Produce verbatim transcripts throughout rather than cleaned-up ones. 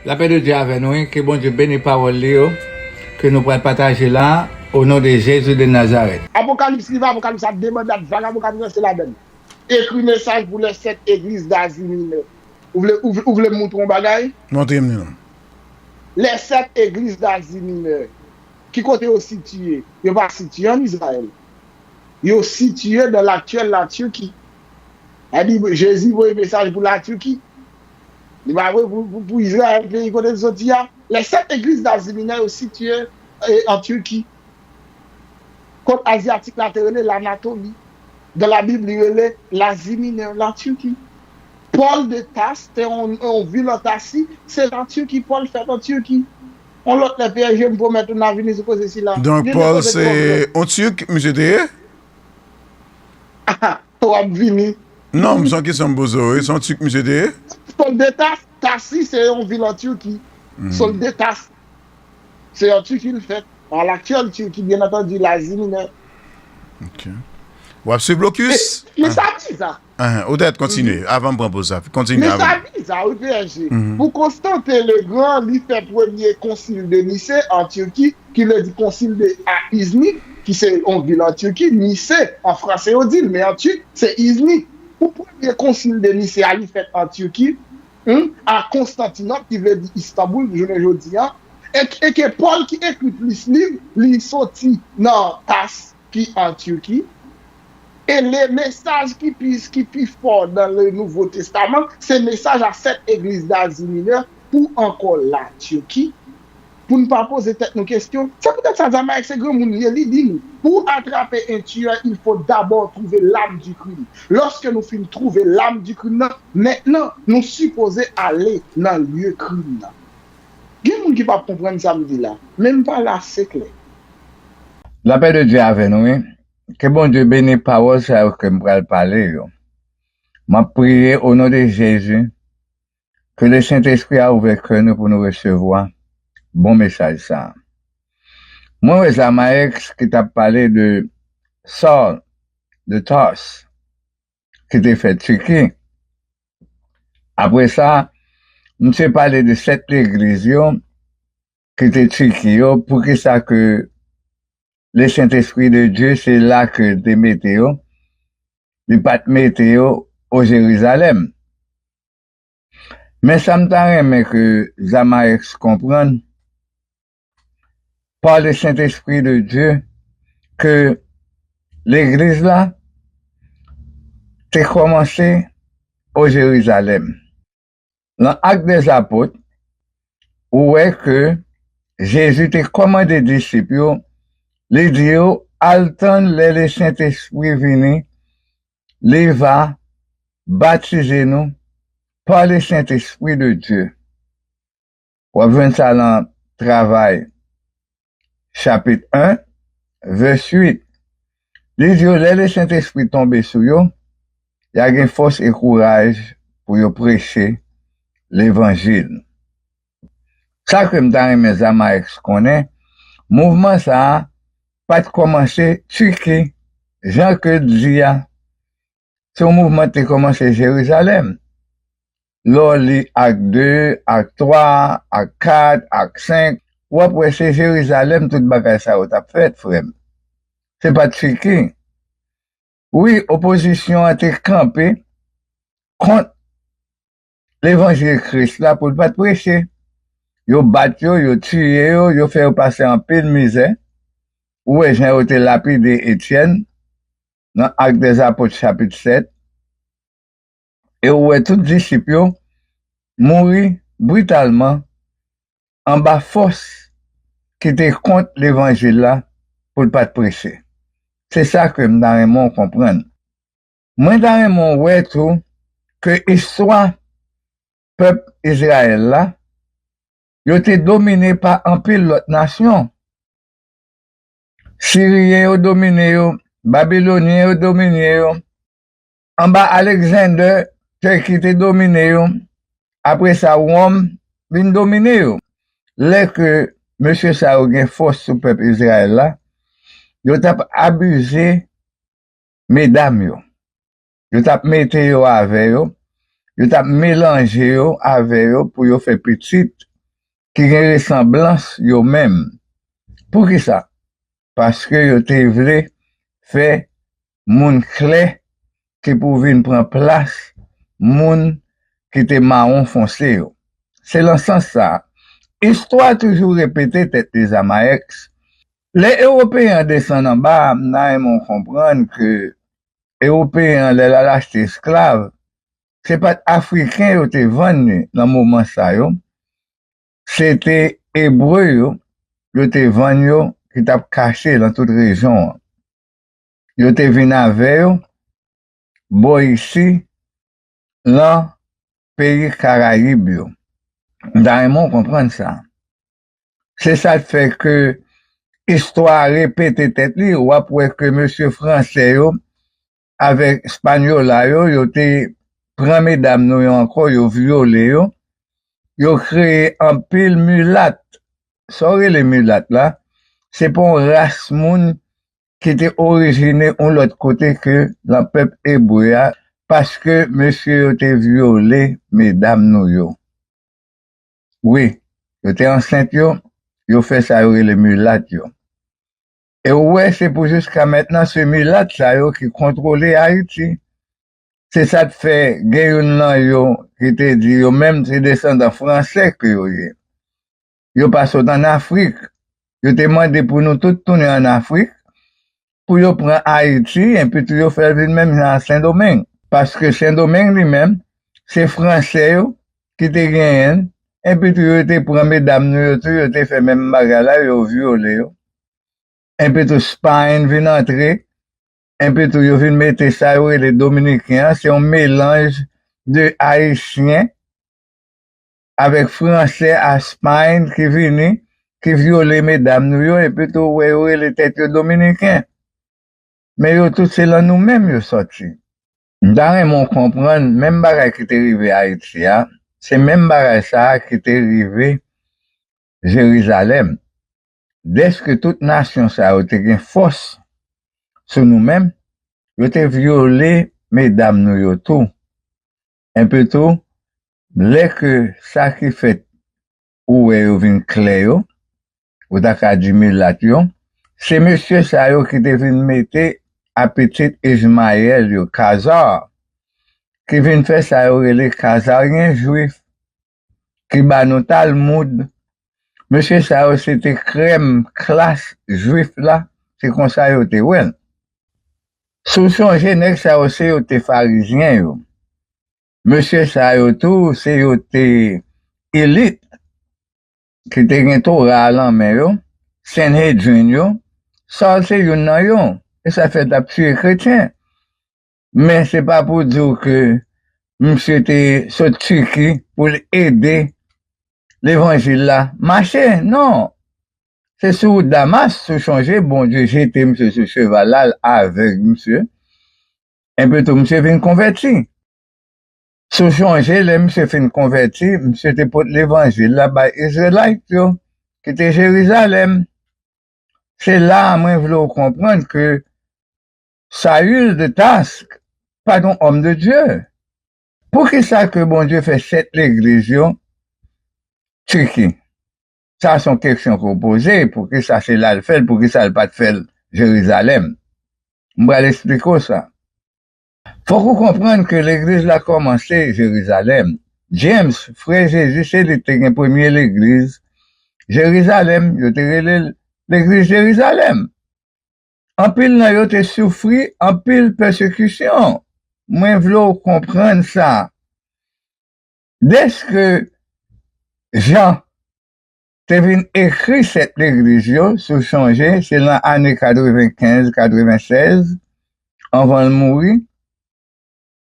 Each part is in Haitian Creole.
Lapè de Dye avè nou, wi. Ke Bondye beni pawòl li yo, ke nou pral pataje la, o non de Jezi de Nazarèt. Apokalips li pa Apokalips, sa de banda vagabon k ap ranse ladann. Ekri mesaj pou lè sèt egliz d'Azi Minè. Ou vle, ou vle, ou vle m moutre yon bagay? Montre m li non. Lè sèt egliz d'Azi Minè, ki kote yo sitiye? Yo pa sitiye ann Izrayèl. Yo sitiye dan laktyèl Latirki. Sa di, Jezi voye mesaj pou Latirki. Li pa voye pou, pou, pou Izrayèl, peyi kote l soti a. Lè sèt egliz d'Azi Minè yo sitiye e, an Tirki. Kot azyatik la te rele Lanatoli. Dan Labib, li rele Lazi Minè, Latirki. Pòl de Tas te yon, yon vil an Tasi, se Latirki, Pòl fèt an Tirki. Yon lòt lè, P S G, m pwomèt ou n a vini sou koze sila. Donk, Pòl se yon Tirk, misye te ye? W ap vini. Non, m se yon kesyon m poze w, wi. Se yon Tirk misye te ye? Pòl de Tas, Tasi, se yon vil an Tirki. Pòl de Tas, se an Tirki l fèt. An laktyèl Tirki, byen antandi, Lazi Minè. Ok. W ap swiv blokis? Men sa biza. Ahan, ou tèt kontinye, avan m pran poz sa. Kontinye Men sa avan. Biza, wi, P S G. Pou Konstantin Legran, li fè premye konsil de Nise an Tirki, ki vle di konsil de a Iznik, ki se yon vil an Tirki. Nise, an franse yo di l, men an tirk, se Iznik. Pou premye konsil de Nise a, li fèt an Tirki, hmm, a Konstantinòp, ki vle di Istanbul, jounen jodi a. E, e ke Pòl ki ekri plis liv, li soti nan Tas, ki an Tirki. E le mesaj ki pi, ki pi fò dan le Nouvo Testaman, se mesaj a sèt egliz d'Azi Minè pou ankò Latirki. Pou n pa poze tèt nou kesyon, se poutèt sa Zamaex se granmoun li ye, li di nou, pour attraper un tueur, il faut d'abord trouver l'arme du crime. Lòske nou fin twouve l'arme du crime nan, mentnan, nou sipoze ale nan lye krim nan. Gen moun ki p ap konprann sa m di la, men m pale ase klè. Lapè de Dye avè nou, wi. Ke Bondye beni pawòl sa yo ke m pral pale yo. M ap priye o non de Jezi, ke le Sentespri a ouvè kè nou pou nou resevwa bon mesaj sa a. Mwen wè Zamaex ki t ap pale de Saul de Tarse, ki te fèt Tiki. Apre sa, misye pale de sèt legliz yo ki te Tiki yo, poukisa ke le Sentespri de Dye se la ke l te mete yo, li pa t mete yo o Jerizalèm. Men sa m ta renmen ke Zamaex konprann, pa le Sentespri de Dye, ke legliz la te kòmanse o Jerizalèm. Nan Actes des Apôtres, ou wè ke Jezi te kòmande disip yo, li di yo, al tann lè le Sentespri vini, li va batize nou pa le Sentespri de Dye. W ap jwenn sa nan Travay, chapit en, vès uit. Li di yo, lè le Sentespri tonbe sou yo, y a gen fòs e kouraj pou yo preche levanjil. Sa ke m ta renmen Zamaex konnen, mouvman sa a pa t kòmanse Tiki, jan ke l di a. Se yon mouvman ki te kòmanse Jerizalèm. Lè w li Ak de, Ak twa, Ak kat, Ak senk, w ap wè se Jerizalèm tout bagay sa yo t ap fèt, frè m. Se pa t Tiki. Wi, opozisyon an te kanpe kont levanjil Kris la pou l pa t preche. Yo bat yo, yo tiye yo, yo fè yo pase anpil mizè. Ou wè jan yo te lapide Etyèn nan Actes des Apôtres chapit sèt. E ou wè tout disip yo mouri britalman anba fòs ki te kont levanjil la pou l pa t preche. Se sa ke m ta renmen w konprann. Mwen ta renmen w wè tou ke istwa pèp Izrayèl la, yo te domine pa anpil lòt nasyon. Siriyen yo domine yo, Babilonyen yo domine yo, anba Alexander, Tèki te domine yo, apre sa Wòm vin domine yo. Lè ke mesye sa yo gen fòs sou pèp Izrayèl la, yo t ap abize medam yo. Yo t ap mete yo avè yo, yo t ap melanje yo avè yo pou yo fè pitit. ki gen resanblans yo menm. Poukisa? Paske yo te vle fè moun klè ki pou vin pran plas moun ki te mawon fonse yo. Se lan sans sa a, istwa toujou repete tèt li Zamaex. Lè Ewopeyen an desann anba a, m ta renmen w konprann ke Ewopeyen an, lè l al achte esklav, se pa t Afriken yo te vann li nan moman sa yo, se te Ebre yo, yo te vann yo, ki t ap kache lan tout rejyon an. Yo te vin avè yo bò isi, lan peyi Karayib yo. M ta renmen w konprann sa. Se sa k fè ke istwa a repete tèt li. W ap wè ke mesye franse yo avèk Espanyola yo, yo te pran medam nou yo ankò, yo vyole yo. Yo kreye anpil milat. Sa w rele milat la, se pa yon ras moun ki te orijine yon lòt kote ke nan pèp ebre a, paske mesye yo te vyole medam nou yo. Wi, yo te ansent yo, yo fè sa yo rele milat yo. E w wè, se pou jiska mentnan se milat sa yo ki kontwole Ayiti. Se sa k fè gen youn nan yo ki te di yo menm se desandan franse ke yo ye. Yo pa sot ann Afrik. Yo te mande pou nou tout tounen ann Afrik, pou yo pran Ayiti, enpi tou yo fè l vin menm jan a Sendomeng. Paske Sendomeng li menm, se franse yo ki te genyen l, enpi tou yo te pran medam nou yo tou, yo te fè menm bagay la, yo vyole yo. Enpi tou Spayn vin antre, enpi tou yo vin mete sa yo rele Dominiken an, se yon melanj de Ayisyen avèk franse a Spayn ki vini, ki vyole medam nou yo, epi tou wè yo rele tèt yo Dominiken. Men yo tout se lan nou menm yo sòti. M ta renmen w konprann, menm bagay ki te rive Ayiti a, se menm bagay sa a ki te rive Jerizalèm. Dèske tout nasyon sa yo te gen fòs sou nou menm, yo te vyole medam nou yo tou. Enpi tou, lè ke sa ki fèt ou wè yo vin klè yo, ou ta ka di milat yo, se mesye sa yo ki te vin mete apitit Ijmayèl yo, Kazar, ki vin fè sa yo rele Kazaryen jwif, ki ba nou Talmoud. Mesye sa yo se te krèm klas jwif la, se konsa yo te wè l. Si w sonje, nèg sa yo se yo te farizyen yo. Mesye sa yo tou, se yo te elit ki te gen Tora a lan men yo, Sanhedrin yo, Sòl se youn nan yo, e sa fè l t ap tiye kretyen. Men se pa pou di w ke misye te sot Tiki pou l ede levanjil la mache, non. Se sou wout Damas, si w sonje, Bondye jete misye sou cheval la, l avèg misye. Enpi tou, misye vin konvèti. Si w sonje, lè misye fin konvèti, misye te pot levanjil la bay Izrayelit yo ki te Jerizalèm. Se la a mwen vle w konprann ke Sayil de Task pa t yon òm de Dye. Poukisa ke Bondye fè sèt legliz yo Tiki? Sa se yon keksyon ke w poze, poukisa se la l fè l, poukisa l pa t fè l Jerizalèm? M pral esplike w sa. Fòk ou konprann ke legliz la kòmanse Jerizalèm. James, frè Jezi, se li ki te gen premye legliz Jerizalèm, yo te rele l legliz Jerizalèm. Anpil nan yo te soufri anpil pèsekisyon. Mwen vle w konprann sa. Dèske Jan te vin ekri sèt legliz yo, si w sonje, se nan ane katrevenkenz, katrevensenk, anvan l mouri.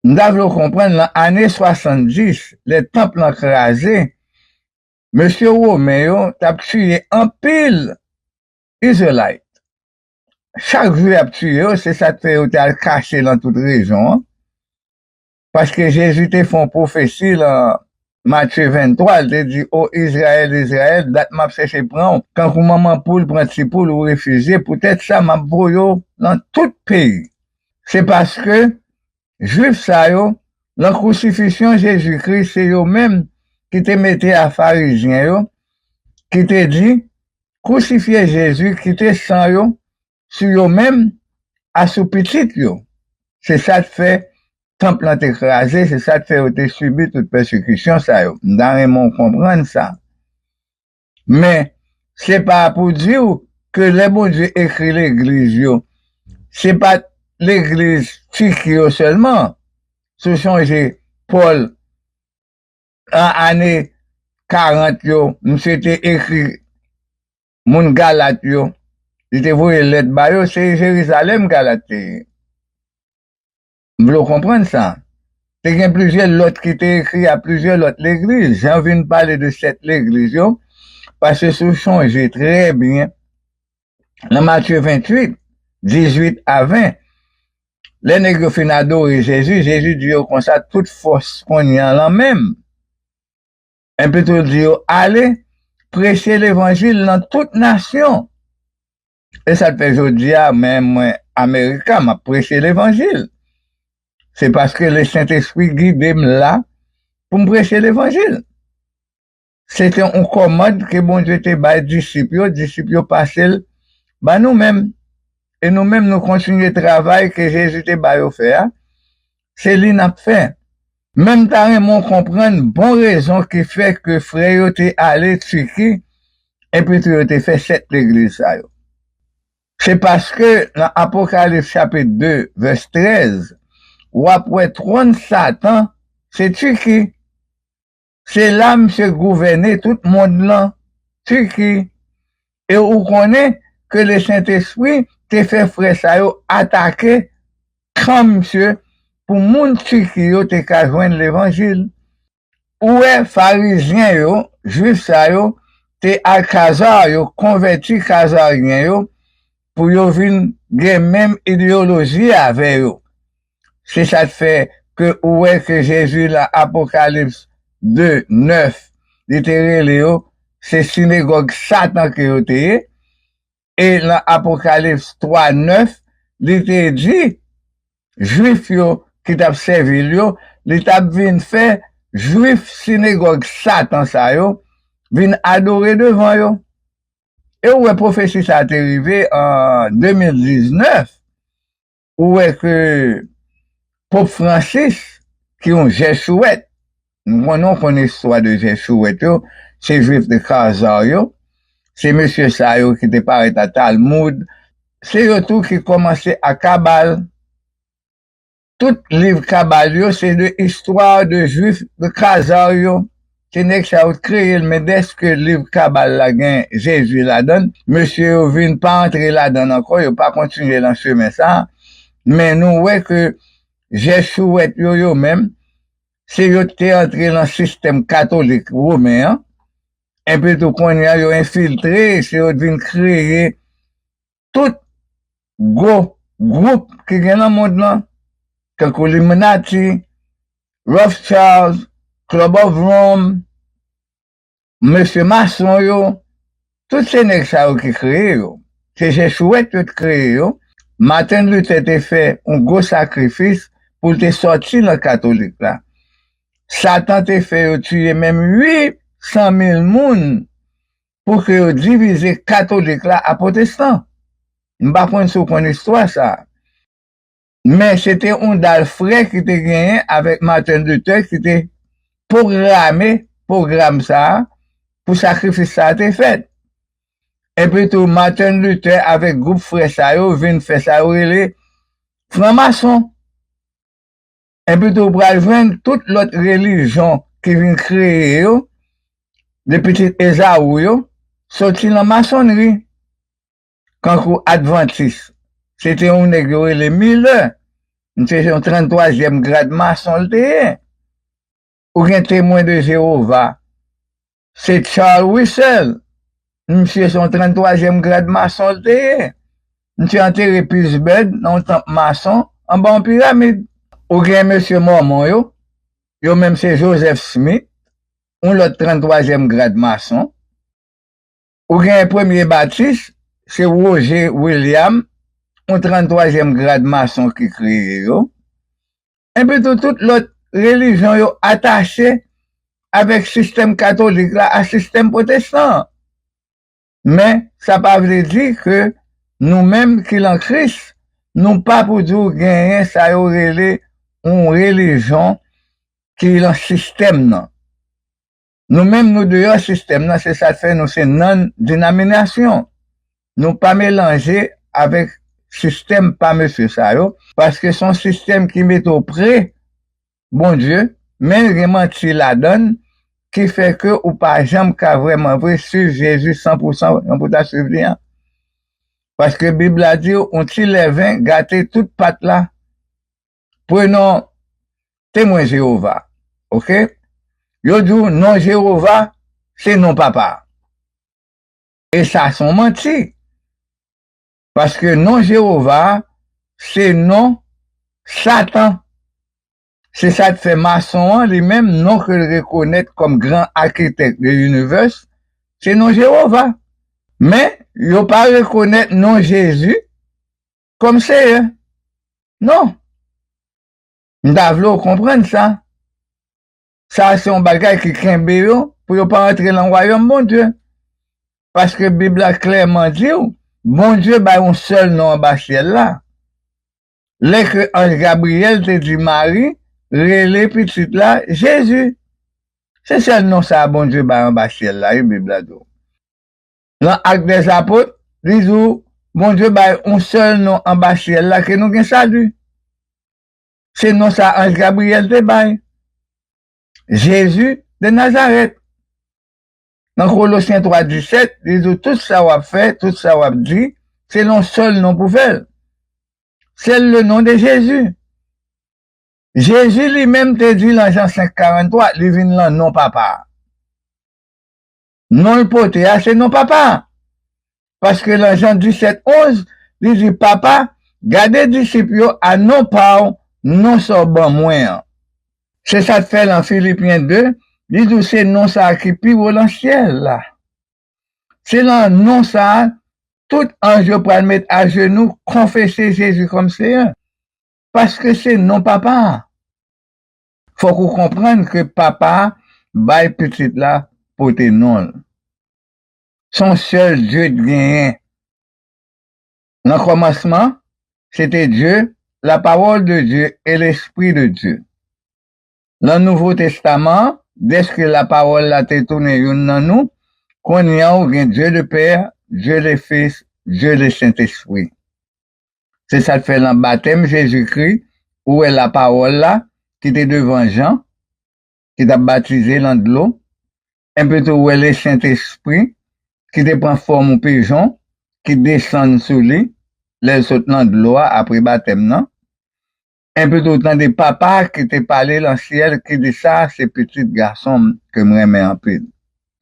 M ta vle w konprann, nan ane swasanndis, lè tanp lan kraze, mesye women yo t ap tiye anpil Izrayelit. Chak jou y ap tiye yo, se sa k fè yo te al kache nan tout rejyon an. Paske Jezi te fè yon pwofesi lan Matye venntwa, l te di, "O Izrayèl, Izrayèl, dat m ap chèche pran w, tankou manman poul pran ti poul ou refizye, poutèt sa m ap voye w lan tout peyi." Se paske Jwif sa yo, lan krousifisyon Jezikri, se yo menm ki te mete a Farizyen yo, ki te di, "Kousifye Jezi, kite san yo sou yo menm, asou pitit yo." Se sa k fè tanp lan te kraze, se sa k fè yo te sibi tout pèsekisyon sa yo. M ta renmen w konprann sa. Men, se pa pou di w ke lè Bondye ekri legliz yo, se pa legliz Tiki yo sèlman. Si w sonje Pòl, an ane karant yo, misye te ekri moun Galat yo, li te voye lèt ba yo, se Jerizalèm Galat te ye. M vle w konprann sa. Te gen plizyè lòt ki te ekri a plizyè lòt legliz. Jan vin pale de sèt legliz yo, paske si w sonje trè byen, nan Matye venntuit, dizuit a ven, lè nèg yo fin adore Jezi, Jezi di yo konsa, "Tout fòs kounye a lan men m." Enpi tou, l di yo, "Ale, preche levanjil nan tout nasyon." E sa k fè jodi a, menm mwen, Amerika, m ap preche levanjil. Se paske Lesentespri gide m la pou m preche levanjil. Se te yon kòmand ke Bondye te bay disip yo, disip yo pase l ba nou menm. E nou menm, nou kontinye travay ke Jezi te ba yo fè a. Se li n ap fè. Men m ta renmen w konprann bon rezon ki fè ke frè yo te ale Tiki, epi tou yo te fè sèt legliz sa yo. Se paske nan Apokalips chapit de, vès trèz, w ap wè twòn Satan, se Tiki. Se la misye gouvène tout mond lan, Tiki. E ou konnen ke Lesentespri te fè frè sa yo atake kan misye pou moun Tiki yo te ka jwenn levanjil. Ou wè, Farizyen yo, Jwif sa yo, te al Kazar, yo konvèti Kazaryen yo pou yo vin gen menm ideyoloji avè yo. Se sa k fè ke ou wè ke Jezi nan Apokalips de nèf, li te rele yo, se sinagòg Satan ke yo te ye. E nan Apokalips twa nèf, li te di Jwif yo ki t ap sèvi l yo, li t ap vin fè Jwif sinagòg Satan sa yo vin adore devan yo. E ou wè pwofesi sa a te rive an de mil diznèf, ou wè ke Pòp Fransis, ki yon Jèchouwèt, nou konnen, w konn istwa de Jèchouwèt yo, se Jwif de Kazar yo, se mesye sa yo ki te parèt a Talmud, se yo tou ki kòmanse a Kabal. Tout liv Kabal yo, se de istwa de Jwif de Kazar yo. Se nèg sa yo t kreye l, men dèske liv Kabal la gen Jezi ladan l, mesye yo vin pa antre ladan l ankò, yo pa kontinye nan chemen sa a. Men nou wè ke Jèchouwèt yo, yo menm, se yo k te antre nan sistèm katolik women an. Epi tou, kounye a, yo enfiltre, se yo k vin kreye tout gwo gwoup ki gen nan mond lan, tankou Illuminati, Rothschild, Club of Rome, mesye mason yo, tout se nèg sa yo ki kreye yo. Se Jèchouwèt yo t kreye yo. Martin Luther te fè yon gwo sakrifis pou l te sòti nan katolik la. Satan te fè yo tiye menm uit san mil moun pou ke yo divize katolik la a pwotestan. M pa konn si w konn istwa sa a. Men se te yon dal frè ki te genyen avèk Martin Luther ki te pwograme pwogram sa a pou sakrifis sa a te fèt. Epi tou, Martin Luther avèk gwoup frè sa yo vin fè sa yo rele franmason. Epi tou, ou pral jwenn tout lòt relijyon ki vin kreye yo, de pitit Ezaou yo, soti nan masonri. Kankou Advantis, se te yon nèg yo rele Miller. Misye se yon tranntwazyèm grad mason l te ye. Ou gen Temwen de Jewova, se Charles Russell. Misye se yon tranntwazyèm grad mason l te ye. Misye antere Pittsburgh nan yon tanp mason anba yon piramid. Ou gen mesye Mòmon yo, yo menm se Joseph Smith, yon lòt tranntwazyèm grad mason. Ou gen Premye Batis, se Roger William, yon tranntwazyèm grad mason ki kreye yo. Epi tou, tout lòt relijyon yo atache avèk sistèm katolik la a sistèm pwotestan an. Men, sa pa vle di ke nou menm ki lan Kris, nou pa pou di w genyen sa yo rele yon relijyon ki lan sistèm nan. Nou menm, nou deyò sistèm nan, se sa k fè nou se nan denominasyon. Nou pa melanje avèk sistèm pa mesye sa yo, paske se yon sistèm ki mete w pre Bondye, men gen manti ladan l ki fè ke ou pa janm ka vrèman vre swiv Jezi san pou san, jan pou ta swiv li an. Paske Bib la di w, yon ti lèven gate tout pat la. Prenons Temwen Jewova, oke? Yo di w non Jewova, se non papa. E sa se yon manti. Paske non Jewova a, se non Satan. Se sa k fè mason an, li menm, non ke l rekonèt kòm gran akitèk de linivès, se non Jewova. Men, yo pa rekonèt non Jezi kòm Seyè. Non. M ta vle w konprann sa. Sa se yon bagay ki kenbe yo pou yo pa antre nan wayòm Bondye. Paske Bib la klèman di w, Bondye bay yon sèl non anba syèl la. Lè ke anj Gabriyèl te di Mari, rele pitit la Jezi. Se sèl non sa a Bondye bay anba syèl la, wi, Bib la di w. Nan Actes des Apôtres, li di w, Bondye bay yon sèl non anba syèl la ke nou gen sali. Se non sa anj Gabriyèl te bay. Jezi de Nazarèt. Nan Kolosyen twa disèt, li di w, tout sa w ap fè, tout sa w ap di, se nan yon sèl non pou fè l. C'est le nom de Jésus. Jezi li menm te di lan Jan senk karant twa, li vin lan non Papa a. Non l pote a, se non Papa a. Paske lan Jan disèt onz, li di, Papa, gade disip yo a non pa w, non sa w ban mwen an. Se sa k fè lan Filipyen de, li di w se non sa a ki pi wo lan syèl la. Se lan non sa a, tout anj yo pral met ajenou, konfese Jezi kòm Seyè. Paske se non Papa a. Fòk ou konprann ke Papa a bay Pitit la pote non l. Se yon sèl Dye t genyen. Nan kòmansman, se te Dye, la parole de Dieu et l'Esprit de Dieu. Nan Nouvo Testaman an, dèske lapawòl la te tounen youn nan nou, kounye a ou gen Dye le Pè, Dye le Fis, Dye le Sentespri. Se sa k fè nan batèm Jezikri, ou wè lapawòl la ki te devan Jan, ki t ap batize lan dlo, enpi tou ou wè le Sentespri ki te pran fòm yon pijon, ki desann sou li lè l sot lan dlo a apre batèm nan. Enpi tou, ou tande Papa a ki te pale lan syèl, ki di, sa a se Pitit Gason m ke m renmen anpil.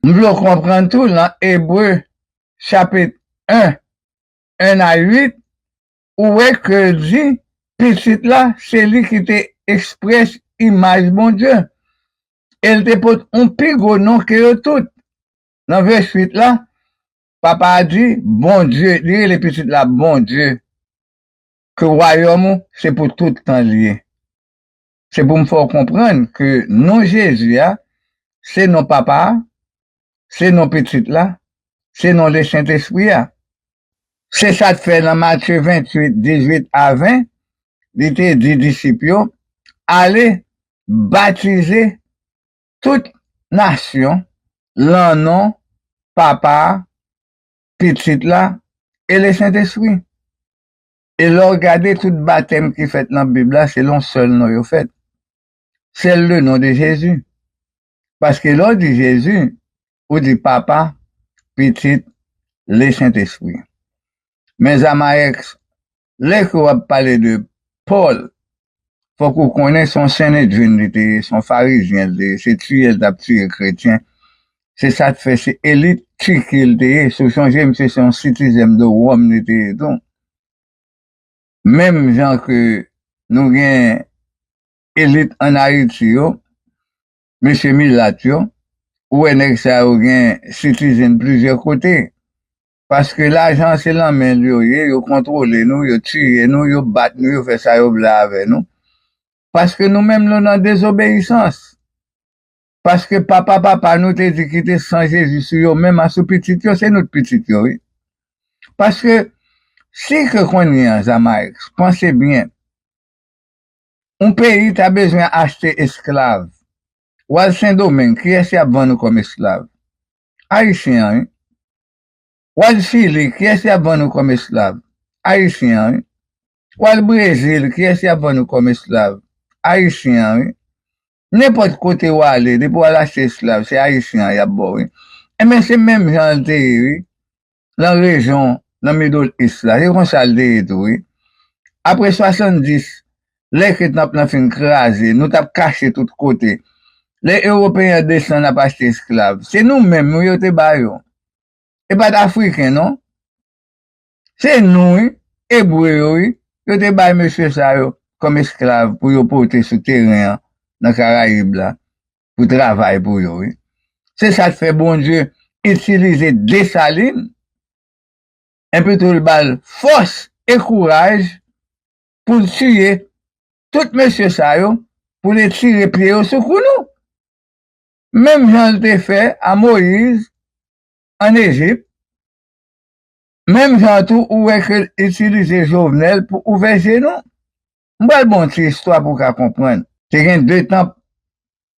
M vle w konprann tou, lan Ebre chapit en, en a uit, ou wè ke l di, Pitit la, se li ki te eksprès imaj Bondye. E l te pot yon pi gwo non ke yo tout. Nan vès uit la, Papa a di, Bondye, li rele Pitit la Bondye, ke wayòm ou se pou tout tan l ye. Se pou m fè w konprann ke non Jezi a, se non Papa a, se non Pitit la, se non Lesentespri a. Se sa k fè nan Matye venntuit, dizuit a ven, li te di disip yo, ale, batize tout nasyon lan non Papa a, Pitit la e Lesentespri. E lè w gade tout batèm ki fèt nan Bib la, se lan yon sèl non yo fèt. C'est le nom de Jésus. Paske lè w di Jezi, ou di Papa, Pitit, Lesentespri. Men Zamaex, lè ke w ap pale de Pòl, fòk ou konnen se yon Sanedrin li te ye, se yon Farizyen li te ye, se tiye l t ap tiye kretyen. Se sa k fè se elit Tiki l te ye. Si w sonje, misye se yon citizen de Wòm li te ye tou. Menm jan ke nou gen elit ann Ayiti yo, mesye milat yo, ou wè nèg sa yo gen citizen plizyè kote. Paske lajan an se lan men l yo ye, yo kontwole nou, yo tiye nou, yo bat nou, yo fè sa yo vle avè nou. Paske nou menm nou nan dezobeyisans. Paske papa papa nou te di kite san Jezi sou yo menm a sou pitit yo, se nou t pitit yo, wi. Paske, si ke kounye a, Zamaex, panse byen, yon peyi ta bezwen achte esklav. W al Sendomeng, kiyès y ap vann ou kòm esklav? Ayisyen an, wi. W al Chili, kiyès y ap vann ou kòm esklav? Ayisyen an, wi. W al Brezil, kiyès y ap vann ou kòm esklav? Ayisyen an, wi. Nenpòt kote w ale, depi w al achte esklav, se Ayisyen an y ap ba w, wi. Enben, se menm jan l te ye, wi. Nan rejyon, nan Middle East la, se konsa l te ye tou, wi. Apre swasanndis, lè ke tanp lan fin kraze, nou t ap kache tout kote. Lè Ewopeyen an desann ap achte esklav, se nou menm, wi, yo te ba yo. E pa t Afriken, non. Se nou, wi, Ebre yo, wi, yo te bay mesye sa yo kòm esklav pou yo pote sou teren an, nan Karayib la, pou travay pou yo, wi. Se sa k fè Bondye itilize Desalin, enpi tou l ba l fòs e kouraj pou l tiye tout mesye sa yo, pou l etire pye yo sou kou nou. Menm jan l te fè a Moyiz ann Ejip, menm jan tou ou wè ke l itilize Jovenel pou ouvè je nou. M pral ba w yon ti istwa pou w ka konprann. Te gen de tanp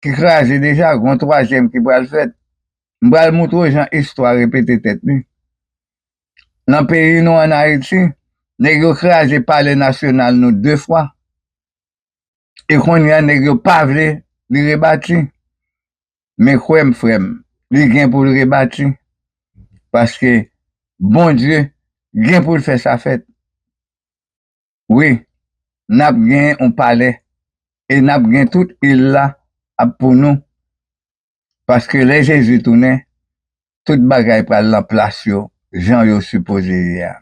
ki kraze deja, gen yon twazyèm ki pral fèt. M pral moutre w jan istwa repete tèt li. Nan peyi nou ann Ayiti, nèg yo kraze palè nasyonal nou de fwa. E kounye a, nèg yo pa vle li rebati. Men kwè m, frè m, li gen pou l rebati. Paske Bondye gen pou l fè sa fèt. Wi, n ap gen yon palè e n ap gen tout il la ap pou nou. Paske lè Jezi tounen, tout bagay pral nan plas yo, jan yo sipoze ye a.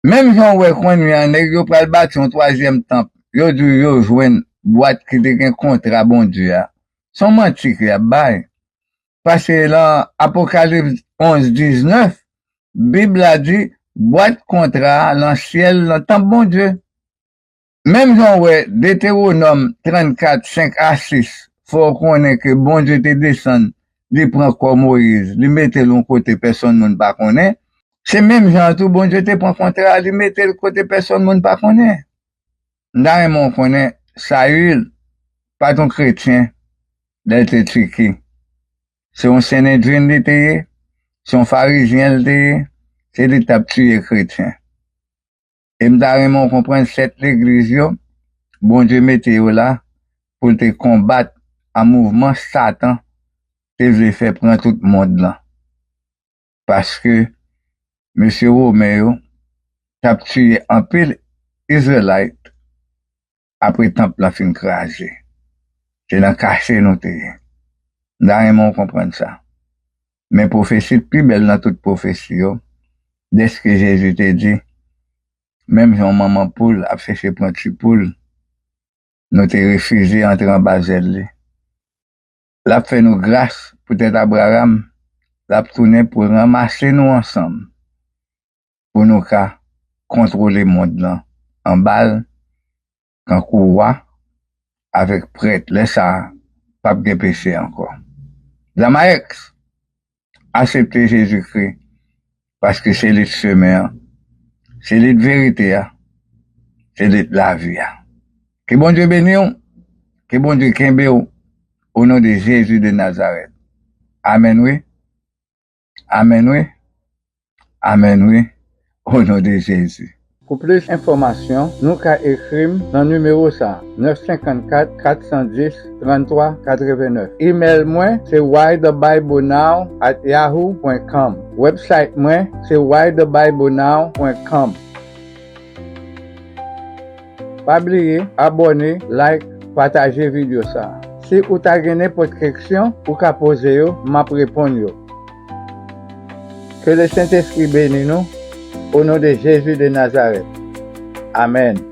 Menm jan w wè kounye a, nèg yo pral bati yon twazyèm tanp, yo di w yo jwenn bwat ki te gen kontra Bondye a. Se yon manti ke y ap bay. Paske lan Apokalips onz diznèf, Bib la di, bwat kontra a lan syèl, lan tanp Bondye. Menm jan w wè Detewonòm trannkat, senk a sis, fè w konnen ke Bondye te desann, li pran kò Moyiz, li mete l yon kote pèsonn moun pa konnen. Se menm jan an tou, Bondye te pran kontra a, li mete l kote pèsonn moun pa konnen. M ta renmen w konnen, Sayil pa t yon kretyen lè l te Tiki. Se yon Senedrin li te ye, se yon Farizyen l te ye, se li k t ap tiye kretyen. E m ta renmen w konprann sèt legliz yo, Bondye mete yo la pou l te konbat a mouvman Satan te vle fè pran tout mond lan. Paske mesye Women yo t ap tiye anpil Izrayèl apre tanp lan fin kraze. Se nan kache nou te ye. M ta renmen w konprann sa. Men pwofesi k pi bèl nan tout pwofesi yo, dèske Jezi te di, menm jan yon manman poul ap chèche pran ti poul, nou te refize antre anba zèl li. L ap fè nou gras poutèt Abraram, l ap tounen pou l ranmase nou ansanm, pou nou ka kontwole mond lan anba l, kankou wa avèk prèt. Lè sa a, p ap gen peche ankò. Zamaex, aksepte Jezikri, paske se li k chemen an, se li k verite a, se li k lavi a. Ke Bondye beni w, ke Bondye kenbe w, o non de Jezi de Nazarèt. Amèn wi. Amèn wi. Amèn wi. O non de Jezi. Pou plis enfòmasyon, nou ka ekri m nan nimewo sa a, nèf senkannkat, kat san dis, tranntwa katrevennèf. Imèl mwen se why the bible now at yahoo pwen com. Website mwen se why the bible now pwen com. Pa bliye abòne, like, pataje videyo sa a. Si ou ta gen nenpòt keksyon, ou ka poze yo, m ap reponn yo. Ke le Sentespri beni nou, o non de Jezi de Nazarèt. Amèn.